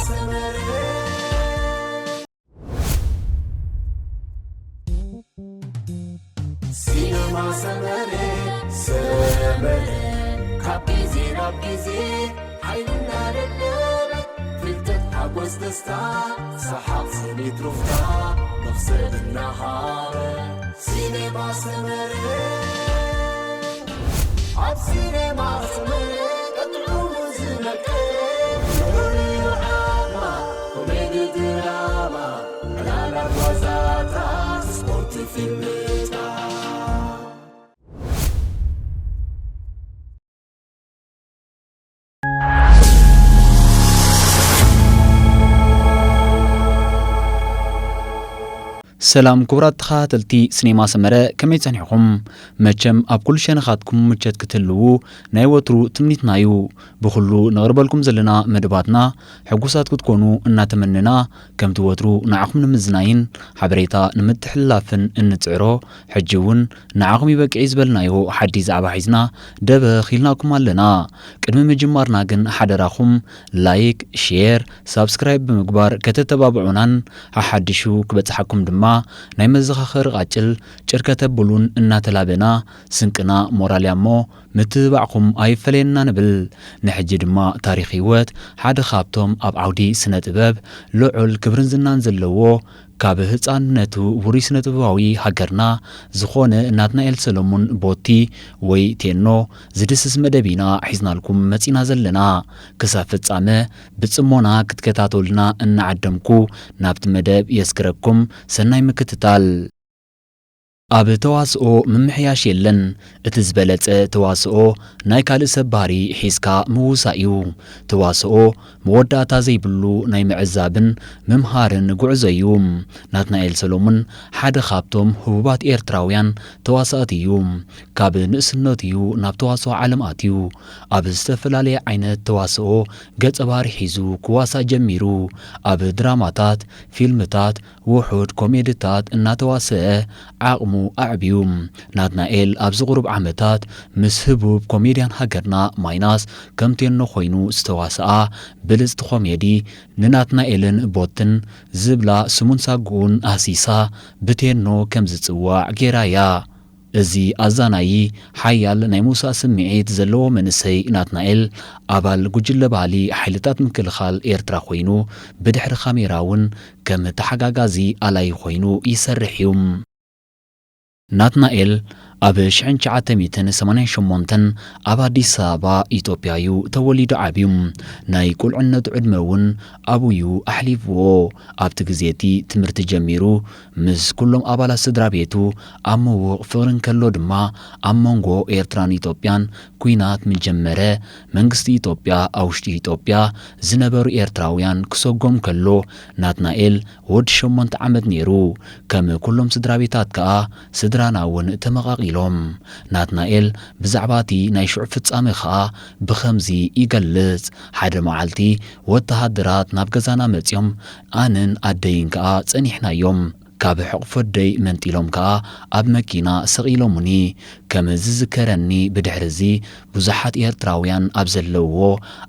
ሰመረ፣ ሲነማ ሰመረ፣ ሰመረ፣ ካብ ግዜ ናብ ግዜ ሓይሊ እናደለበ፣ ፍልጠት፣ ሓጎስ፣ ደስታ፣ ሰሓቕ፣ ስኒት፣ ሩፍታ፣ መኽሰብ እናሃበ። ሲኔማ ሰመረ፣ ኣብ ሲኔማ ሰመረ፣ ጥዑሙ ዝመቀረ፣ ፍሉይ ዓማ፣ ኮሜዲ፣ ድራማ፣ ዕላላት፣ ዋዛታት፣ ስፖርት፣ ፊልምታት። ሰላም ክቡራት ተኸታተልቲ ሲኔማ ሰመረ፣ ከመይ ጸኒሕኹም? መቸም ኣብ ኩሉ ሸነኻትኩም ምቸት ክትህልዉ ናይ ወትሩ ትምኒትና እዩ። ብኹሉ ነቕርበልኩም ዘለና መደባትና ሕጉሳት ክትኮኑ እናተመነና፣ ከምቲ ወትሩ ንዓኹም ንምዝናይን ሓበሬታ ንምትሕልላፍን እንጽዕሮ፣ ሕጂ እውን ንዓኹም ይበቅዕ እዩ ዝበልናዮ ሓድሽ ዛዕባ ሒዝና ደበኽ ኢልናኩም ኣለና። ቅድሚ ምጅማርና ግን ሓደራኹም ላይክ፣ ሼር፣ ሳብስክራይብ ብምግባር ከተተባብዑናን ሓሓድሹ ክበጽሓኩም ድማ ናይ መዘኻኸሪ ቃጭል ጭር ከተብሉን እናተላበና፣ ስንቅና ሞራል እያ እሞ ምትብባዕኩም ኣይፈለየና ንብል። ንሕጂ ድማ ታሪኽ ህይወት ሓደ ካብቶም ኣብ ዓውዲ ስነ ጥበብ ልዑል ክብርን ዝናን ዘለዎ፣ ካብ ህጻንነቱ ውሩይ ስነ ጥበባዊ ሃገርና ዝኾነ ናትናኤል ሰሎሙን ቦቲ ወይ ቴኖ ዝድስስ መደብ ኢና ሒዝናልኩም መጺና ዘለና። ክሳብ ፍጻመ ብጽሞና ክትከታተሉና እናዓደምኩ፣ ናብቲ መደብ የስግረኩም። ሰናይ ምክትታል። ኣብ ተዋስኦ ምምሕያሽ የለን። እቲ ዝበለጸ ተዋስኦ ናይ ካልእ ሰብ ባህሪ ሒዝካ ምውሳእ እዩ። ተዋስኦ መወዳእታ ዘይብሉ ናይ ምዕዛብን ምምሃርን ጉዕዞ እዩ። ናትናኤል ሰሎሙን ሓደ ካብቶም ህቡባት ኤርትራውያን ተዋሳእቲ እዩ። ካብ ንእስነቱ እዩ ናብ ተዋስኦ ዓለም ኣትዩ። ኣብ ዝተፈላለየ ዓይነት ተዋስኦ ገጸ ባህሪ ሒዙ ክዋሳእ ጀሚሩ። ኣብ ድራማታት፣ ፊልምታት፣ ውሑድ ኮሜድታት እናተዋስአ ዓቕሙ ኣዕብዩ። ናትናኤል ኣብዚ ቁሩብ ዓመታት ምስ ህቡብ ኮሜድያን ሃገርና ማይናስ ከም ቴኖ ኮይኑ ዝተዋስኣ ብልጽቲ ኮሜዲ ንናትናኤልን ቦትን ዝብላ ስሙን ሳጉኡን ኣህሲሳ ብቴኖ ከም ዝጽዋዕ ገይራ እያ። እዚ ኣዛናዪ ሓያል ናይ ምውሳእ ስምዒት ዘለዎ መንእሰይ ናትናኤል፣ ኣባል ጉጅለ ባህሊ ሓይልታት ምክልኻል ኤርትራ ኮይኑ፣ ብድሕሪ ካሜራ እውን ከም ተሓጋጋዚ ኣላዪ ኮይኑ ይሰርሕ እዩ። ናትናኤል ኣብ ሽሕን ትሽዓተ ሚእትን ሰማንያን ሸሞንተን ኣብ ኣዲስ ኣበባ ኢትዮጵያ እዩ ተወሊዱ ዓብዩ። ናይ ቁልዕነቱ ዕድመ እውን ኣብኡ እዩ ኣሕሊፍዎ። ኣብቲ ግዜ እቲ ትምህርቲ ጀሚሩ ምስ ኩሎም ኣባላት ስድራ ቤቱ ኣብ ምዉቕ ፍቕሪ እንከሎ ድማ፣ ኣብ መንጎ ኤርትራን ኢትዮጵያን ኲናት ምስ ጀመረ፣ መንግስቲ ኢትዮጵያ ኣብ ውሽጢ ኢትዮጵያ ዝነበሩ ኤርትራውያን ክሰጎም ከሎ፣ ናትናኤል ወዲ ሸሞንተ ዓመት ነይሩ። ከም ኩሎም ስድራ ቤታት ከኣ ስድራና እውን ተመቓቒሎም። ናትናኤል ብዛዕባ እቲ ናይ ሽዑ ፍጻመ ከኣ ብኸምዚ ይገልጽ። ሓደ መዓልቲ ወተሃደራት ናብ ገዛና መጺኦም፣ ኣነን ኣደይን ከኣ ጸኒሕናዮም። ካብ ሕቕፎ ኣደይ መንጢሎም ከኣ ኣብ መኪና ሰቒሎሙኒ። ከም ዝዝከረኒ፣ ብድሕሪ እዚ ብዙሓት ኤርትራውያን ኣብ ዘለውዎ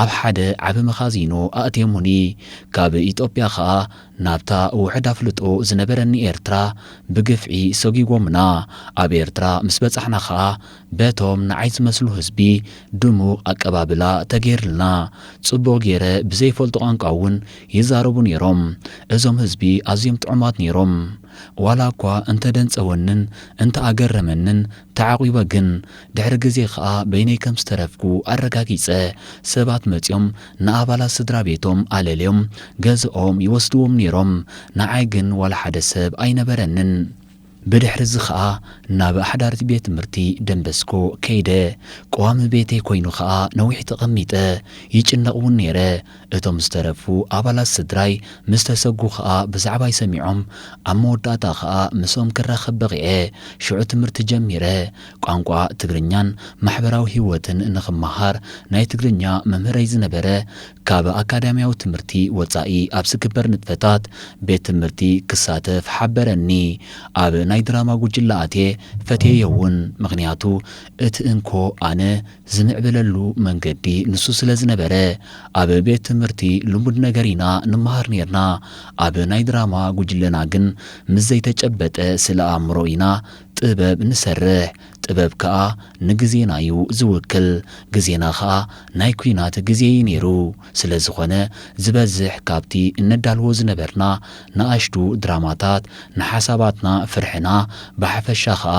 ኣብ ሓደ ዓቢ መኻዚኖ ኣእትዮሙኒ። ካብ ኢትዮጵያ ከኣ ናብታ ውሑድ ኣፍልጦ ዝነበረኒ ኤርትራ ብግፍዒ ሰጒጎምና። ኣብ ኤርትራ ምስ በጻሕና ከኣ በቶም ንዓይ ዝመስሉ ህዝቢ ድሙቕ ኣቀባብላ ተገይርልና። ጽቡቕ ገይረ ብዘይፈልጦ ቋንቋ እውን ይዛረቡ ነይሮም። እዞም ህዝቢ ኣዝዮም ጥዑማት ነይሮም። ዋላ እኳ እንተደንጸወንን እንተኣገረመንን ተዓቒበ፣ ግን ድሕሪ ግዜ ኸኣ በይነይ ከም ዝተረፍኩ ኣረጋጊጸ። ሰባት መጺኦም ንኣባላት ስድራ ቤቶም ኣለልዮም ገዝኦም ይወስድዎም ነይሮም። ንዓይ ግን ዋላ ሓደ ሰብ ኣይነበረንን። ብድሕሪ እዚ ኸኣ ናብ ኣሕዳርቲ ቤት ትምህርቲ ደንበስኮ ከይደ። ቀዋሚ ቤተይ ኮይኑ ኸኣ ነዊሕ ተቐሚጠ። ይጭነቕ እውን ነይረ። እቶም ዝተረፉ ኣባላት ስድራይ ምስ ተሰጉ ኸኣ ብዛዕባይ ሰሚዖም፣ ኣብ መወዳእታ ኸኣ ምስኦም ክራኸብ በቒዐ። ሽዑ ትምህርቲ ጀሚረ። ቋንቋ ትግርኛን ማሕበራዊ ህይወትን ንኽመሃር ናይ ትግርኛ መምህረይ ዝነበረ፣ ካብ ኣካዳሚያዊ ትምህርቲ ወጻኢ ኣብ ዝግበር ንጥፈታት ቤት ትምህርቲ ክሳተፍ ሓበረኒ። ኣብ ናይ ድራማ ጉጅለ ኣትየ፣ ፈትየዮ እውን። ምኽንያቱ እቲ እንኮ ኣነ ዝምዕብለሉ መንገዲ ንሱ ስለ ዝነበረ። ኣብ ቤት ትምህርቲ ልሙድ ነገር ኢና ንመሃር ኔርና። ኣብ ናይ ድራማ ጉጅለና ግን ምስ ዘይተጨበጠ ስእለ ኣእምሮ ኢና ጥበብ ንሰርሕ። ጥበብ ከኣ ንግዜና እዩ ዝውክል። ግዜና ከኣ ናይ ኲናት ግዜ እዩ ነይሩ። ስለ ዝኾነ ዝበዝሕ ካብቲ እነዳልዎ ዝነበርና ንኣሽቱ ድራማታት ንሓሳባትና፣ ፍርሕና፣ ብሓፈሻ ከኣ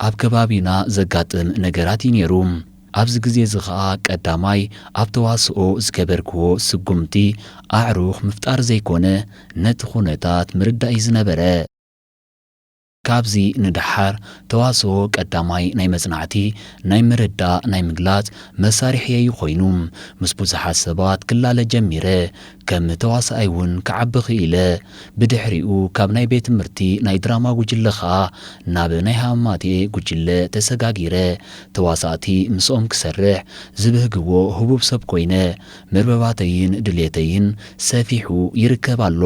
ኣብ ከባቢና ዘጋጥም ነገራት እዩ ነይሩ። ኣብዚ ግዜ እዚ ከኣ ቀዳማይ ኣብ ተዋስኦ ዝገበርክዎ ስጉምቲ ኣዕሩኽ ምፍጣር ዘይኮነ ነቲ ኩነታት ምርዳእ እዩ ዝነበረ። ካብዚ ንደሓር ተዋስኦ ቀዳማይ ናይ መጽናዕቲ፣ ናይ ምርዳእ፣ ናይ ምግላጽ መሳርሒየይ ኮይኑ ምስ ብዙሓት ሰባት ክላለ ጀሚረ። ከም ተዋሳኣይ እውን ክዓቢ ክኢለ። ብድሕሪኡ ካብ ናይ ቤት ትምህርቲ ናይ ድራማ ጉጅለ ከኣ ናብ ናይ ሃማማቴ ጉጅለ ተሰጋጊረ። ተዋሳእቲ ምስኦም ክሰርሕ ዝብህግዎ ህቡብ ሰብ ኮይነ። መርበባተይን ድሌተይን ሰፊሑ ይርከብ ኣሎ።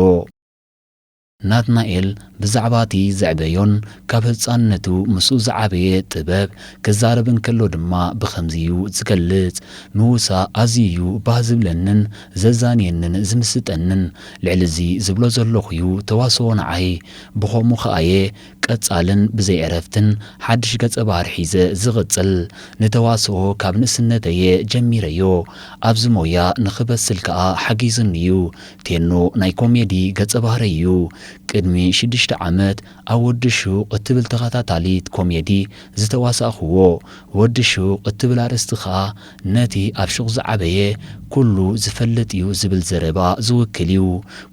ናትናኤል ብዛዕባ እቲ ዘዕበዮን ካብ ህጻንነቱ ምስኡ ዝዓበየ ጥበብ ክዛረብ እንከሎ ድማ ብኸምዚ እዩ ዝገልጽ። ምውሳእ ኣዝዩ እዩ ባህ ዝብለንን ዘዛንየንን ዝምስጠንን። ልዕሊ እዚ ዝብሎ ዘለኹ እዩ ተዋስኦ ንዓይ። ብኸምኡ ከኣየ ቀጻልን ብዘይ ዕረፍትን ሓድሽ ገጸ ባህሪ ሒዘ ዝቕጽል። ንተዋስኦ ካብ ንእስነተየ ጀሚረዮ። ኣብዚ ሞያ ንኽበስል ከኣ ሓጊዙኒ እዩ። ቴኖ ናይ ኮሜዲ ገጸ ባህሪ እዩ። ቅድሚ ሽዱሽተ ዓመት ኣብ ወዲ ሹቕ እትብል ተኸታታሊት ኮሜዲ ዝተዋሳእኽዎ። ወዲ ሹቕ እትብል ኣርእስቲ ኸኣ ነቲ ኣብ ሹቕ ዝዓበየ ኩሉ ዝፈልጥ እዩ ዝብል ዘረባ ዝውክል እዩ።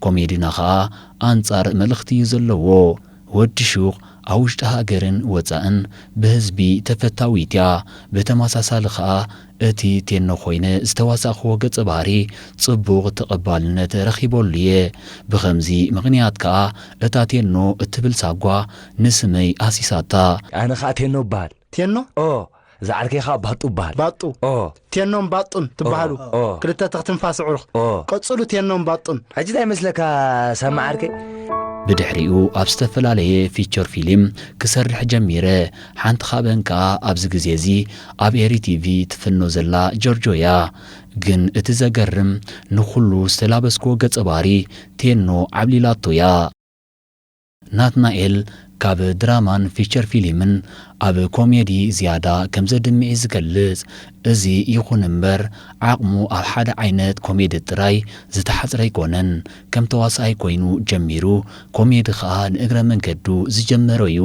ኮሜድና ኸኣ ኣንጻር መልእኽቲ እዩ ዘለዎ። ወዲ ሹቕ ኣብ ውሽጢ ሃገርን ወጻእን ብህዝቢ ተፈታዊት እያ። ብተመሳሳሊ ኸኣ እቲ ቴኖ ኮይነ ዝተዋሳእኽዎ ገጸ ባህሪ ጽቡቕ ተቐባልነት ረኺበሉ እየ። ብኸምዚ ምኽንያት ከኣ እታ ቴኖ እትብል ሳጓ ንስመይ ኣሲሳታ። ኣነ ኸኣ ቴኖ እበሃል። ቴኖ? ኦ፣ እዛ ዓርከይ ኸኣ ባጡ እበሃል። ባጡ። ኦ። ቴኖን ባጡን ትበሃሉ። ኦ። ክልተ ተኽትንፋስ ኣዕሩኽ። ኦ። ቀጽሉ ቴኖን ባጡን። ሕጂ እንታይ ይመስለካ ሳሚ ዓርከይ? ብድሕሪኡ ኣብ ዝተፈላለየ ፊቸር ፊልም ክሰርሕ ጀሚረ። ሓንቲ ካብአን ከኣ ኣብዚ ግዜ እዚ ኣብ ኤሪ ቲቪ ትፍኖ ዘላ ጆርጆ እያ። ግን እቲ ዘገርም ንኹሉ ዝተላበስክዎ ገጸ ባህሪ ቴኖ ዓብሊላቶ እያ። ናትናኤል ካብ ድራማን ፊቸር ፊልምን ኣብ ኮሜዲ ዝያዳ ከም ዘድምዕ እዩ ዝገልጽ። እዚ ይኹን እምበር ዓቕሙ ኣብ ሓደ ዓይነት ኮሜዲ ጥራይ ዝተሓጽረ ኣይኮነን። ከም ተዋሳኣይ ኮይኑ ጀሚሩ ኮሜዲ ኸኣ ንእግረ መንገዱ ዝጀመሮ እዩ።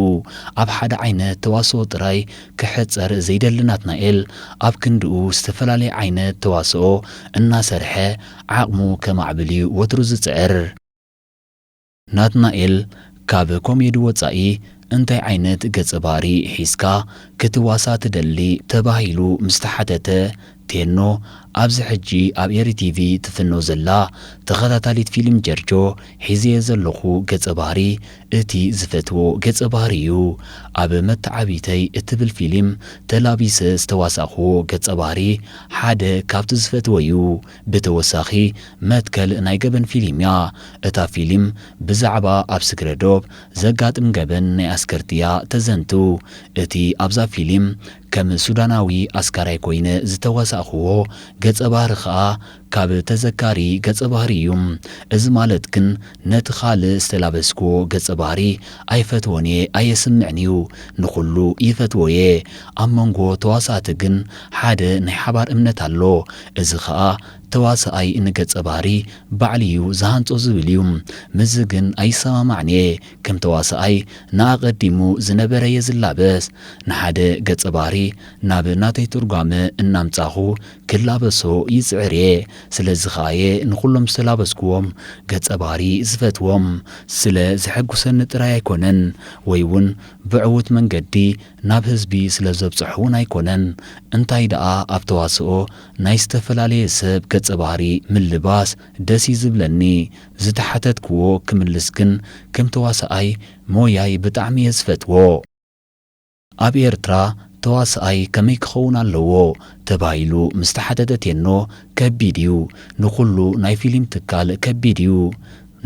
ኣብ ሓደ ዓይነት ተዋስኦ ጥራይ ክሕጸር ዘይደሊ ናትናኤል ኣብ ክንድኡ ዝተፈላለየ ዓይነት ተዋስኦ እናሰርሐ ዓቕሙ ከማዕብል እዩ ወትሩ ዝጽዕር። ናትናኤል ካብ ኮሜዲ ወጻኢ እንታይ ዓይነት ገጸ ባህሪ ሒዝካ ክትዋሳ ትደሊ ተባሂሉ ምስ ተሓተተ፣ ቴኖ ኣብዚ ሕጂ ኣብ ኤሪ ቲቪ ትፍኖ ዘላ ተኸታታሊት ፊልም ጀርጆ ሒዘዮ ዘለኹ ገጸ ባህሪ እቲ ዝፈትዎ ገጸ ባህሪ እዩ። ኣብ መተዓቢተይ እትብል ፊልም ተላቢሰ ዝተዋሳእኽዎ ገጸ ባህሪ ሓደ ካብቲ ዝፈትዎ እዩ። ብተወሳኺ መትከል ናይ ገበን ፊልም እያ። እታ ፊልም ብዛዕባ ኣብ ስግረ ዶብ ዘጋጥም ገበን ናይ ኣስከርቲ እያ ተዘንቱ። እቲ ኣብዛ ፊልም ከም ሱዳናዊ ኣስካራይ ኮይነ ዝተዋሳእኽዎ ገጸ ባህሪ ኸኣ ካብ ተዘካሪ ገጸ ባህሪ እዩ። እዚ ማለት ግን ነቲ ካልእ ዝተላበስክዎ ገጸ ባህሪ ኣይፈትዎን እየ፣ ኣየስምዕን እዩ። ንኹሉ ይፈትዎ እየ። ኣብ መንጎ ተዋሳእቲ ግን ሓደ ናይ ሓባር እምነት ኣሎ። እዚ ኸኣ ተዋሳኣይ ንገጸ ባህሪ ባዕሉ እዩ ዝሃንጾ ዝብል እዩ። ምስዚ ግን ኣይሰማማዕን እየ። ከም ተዋሳኣይ ንኣቐዲሙ ዝነበረ እየ ዝላበስ። ንሓደ ገጸ ባህሪ ናብ ናተይ ትርጓመ እናምጻኹ ክላበሶ ይጽዕር እየ። ስለዚ ኸኣ እየ ንኹሎም ዝተላበስክዎም ገጸ ባህሪ ዝፈትዎም። ስለ ዘሐጉሰኒ ጥራይ ኣይኮነን፣ ወይ እውን ብዕዉት መንገዲ ናብ ህዝቢ ስለ ዘብጽሖ እውን ኣይኮነን። እንታይ ደኣ ኣብ ተዋስኦ ናይ ዝተፈላለየ ሰብ ገጸ ባህሪ ምልባስ ደስ እዩ ዝብለኒ። ዝተሓተትክዎ ክምልስ ግን ከም ተዋሳኣይ ሞያይ ብጣዕሚ እየ ዝፈትዎ። ኣብ ኤርትራ ተዋሳኣይ ከመይ ክኸውን ኣለዎ ተባሂሉ ምስ ተሓተተ ቴኖ ከቢድ እዩ። ንኹሉ ናይ ፊልም ትካል ከቢድ እዩ።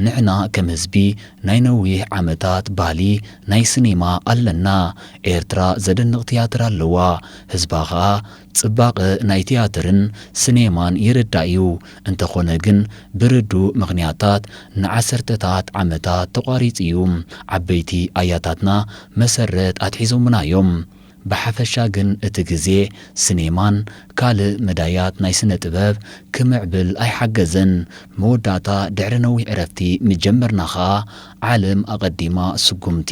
ንሕና ከም ህዝቢ ናይ ነዊሕ ዓመታት ባህሊ ናይ ስኔማ ኣለና። ኤርትራ ዘደንቕ ትያትር ኣለዋ። ህዝባ ኸኣ ጽባቐ ናይ ትያትርን ስኔማን ይርዳእ እዩ። እንተኾነ ግን ብርዱእ ምኽንያታት ንዓሰርተታት ዓመታት ተቋሪጹ እዩ። ዓበይቲ ኣያታትና መሰረት ኣትሒዞምና እዮም። ብሓፈሻ ግን እቲ ግዜ ስኔማን ካልእ መዳያት ናይ ስነ ጥበብ ክምዕብል ኣይሓገዘን። መወዳእታ ድሕሪ ነዊሕ ዕረፍቲ ምጀመርና ኸኣ ዓለም ኣቐዲማ ስጉምቲ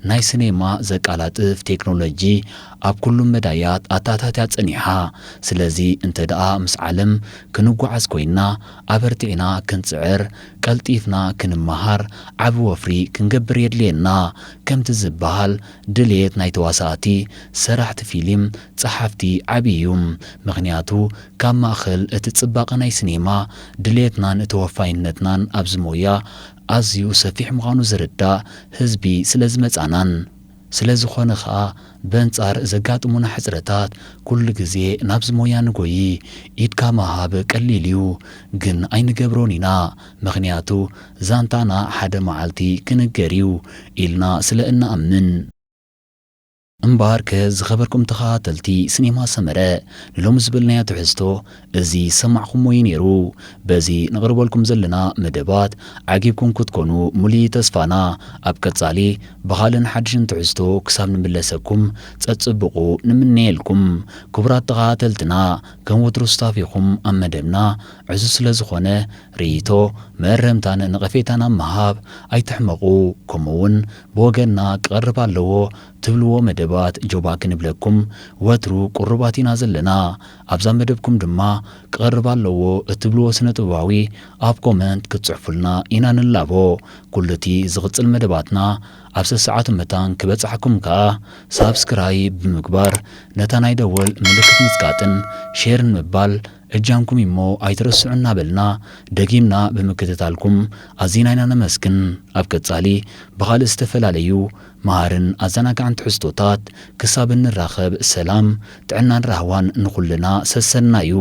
ናይ ስኔማ ዘቃላጥፍ ቴክኖሎጂ ኣብ ኩሉም መዳያት ኣታታትያ ጸኒሓ። ስለዚ እንተ ደኣ ምስ ዓለም ክንጓዓዝ ኮይና ኣበርቲዕና ክንጽዕር ቀልጢፍና ክንመሃር ዓቢ ወፍሪ ክንገብር የድልየና። ከምቲ ዝበሃል ድሌት ናይ ተዋሳእቲ፣ ሰራሕቲ ፊልም፣ ጸሓፍቲ ዓቢ እዩ። ምኽንያቱ ካብ ማእከል እቲ ጽባቐ ናይ ስኔማ ድሌትናን ተወፋይነትናን ኣብዚ ሞያ ኣዝዩ ሰፊሕ ምዃኑ ዝርዳእ ህዝቢ ስለ ዝመጻናን። ስለ ዝኾነ ኸኣ በንጻር ዘጋጥሙና ሕጽረታት ኩሉ ግዜ ናብዚ ሞያ ንጎዪ። ኢድካ ምሃብ ቀሊል እዩ፣ ግን ኣይንገብሮን ኢና። ምኽንያቱ ዛንታና ሓደ መዓልቲ ክንገር እዩ ኢልና ስለ እንኣምን። እምበኣርከ ዝኸበርኩም ተኸታተልቲ ስኔማ ሰመረ ንሎሚ ዝበልናዮ ትሕዝቶ እዚ ዝሰማዕኹሞ እዩ ነይሩ። በዚ ነቕርበልኩም ዘለና መደባት ዓጊብኩም ክትኮኑ ሙሉእ ተስፋና። ኣብ ቀጻሊ ብኻልእን ሓድሽን ትሕዝቶ ክሳብ ንምለሰኩም ጸጽብቑ ንምነየልኩም። ክቡራት ተኸታተልትና ከም ወትሩ ስታፊኹም ኣብ መደብና ዕዙዝ ስለ ዝኾነ ርእይቶ፣ መእረምታን ነቐፌታን ኣብ ምሃብ ኣይትሕመቑ። ከምኡውን ብወገንና ክቐርብ ኣለዎ ትብልዎ መደባት ጆባ ክንብለኩም ወትሩ ቅሩባት ኢና ዘለና። ኣብዛ መደብኩም ድማ ክቐርብ ኣለዎ እትብልዎ ስነ ጥበባዊ ኣብ ኮመንት ክትጽሕፉልና ኢና ንላቦ። ኩሉቲ ዝቕጽል መደባትና ኣብ ሰሰዓቱ መታን ክበጽሓኩም ከኣ ሳብስክራይብ ብምግባር ነታ ናይ ደወል ምልክት ምጽቃጥን ሼርን ምባል እጃምኩም እሞ ኣይትረስዑ እናበልና ደጊምና ብምክትታልኩም ኣዚና ኢና ነመስግን። ኣብ ቀጻሊ ብኻልእ ዝተፈላለዩ መሃርን ኣዘናጋዕን ትሕዝቶታት ክሳብ እንራኸብ ሰላም፣ ጥዕናን ራህዋን ንኹልና ሰሰናዩ።